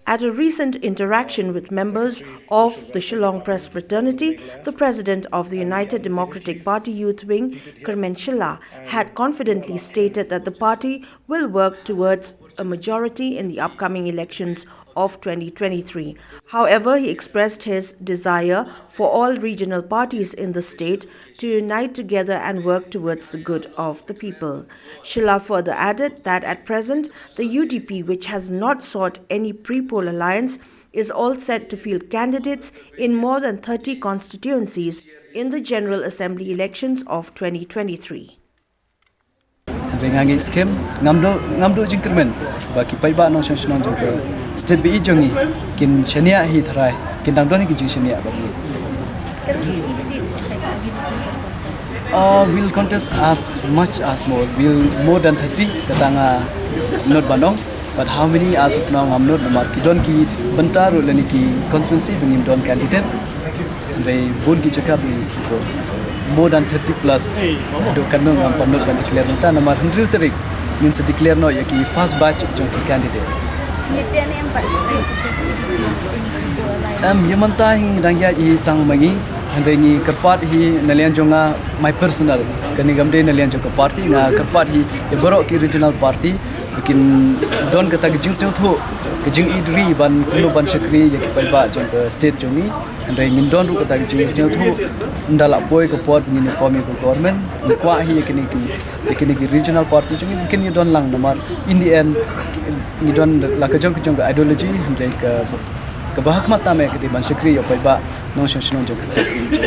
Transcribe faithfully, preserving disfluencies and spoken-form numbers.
At a recent interaction with members of the Shillong Press Fraternity, the president of the United Democratic Party Youth Wing, Kyrmen Shylla, had confidently stated that the party will work towards a majority in the upcoming elections of twenty twenty-three. However, he expressed his desire for all regional parties in the state to unite together and work towards the good of the people. Shylla further added that at present, the U D P, which has not sought any pre-poll alliance, is all set to field candidates in more than thirty constituencies in the General Assembly elections of twenty twenty-three. Hynrei nga ngi skem, ngam duh, ngam duh jingkyrmen ba ki paidbah nongshong shnong jong ka state ba ïeit jong ngi kin shaniah hi tharai, kin dang don hi ki jingshaniah bad ngi. Uh, we'll contest as much as more. We'll more than thirty, kata nga nud ban ong. But how many as of now ngam nud, namar ki don ki bynta ruh lane ki constituency ba ngim don candidate. Hynrei bun ki jaka ba ngi, so, more than thirty plus. Haduh katno ngam pat nud ban declare mynta, namar hynriew tarik ngin sa declare noh ïa ki first batch jong ki candidate. Em, ïa mynta hi ngi dang ïaid hi tang ma ngi, hynrei ngi kyrpad hi na liang jong nga, my personal, kane kam dei na liang jong ka party, nga kyrpad hi ïa baroh ki regional party ba kin don kata ka jingsngewthuh, ka jingïeit ri ban kumno ban shakri ïa ki paidbah jong ka state jong ngi. Hynrei ngin don ruh kata ka jingsngewthuh, ynda la poi ka por ngin form ïa ka government, ngi kwah hi ïa kine ki, ïa kine ki regional party jong ngi kin ïa don lang, namar in the end ngi don la ka jong ka jong ka ideology, hynrei ka, kaba ha khmat tam eh ka dei ban shakri ïa u paidbah nongshong shnong jong ka state jong ngi.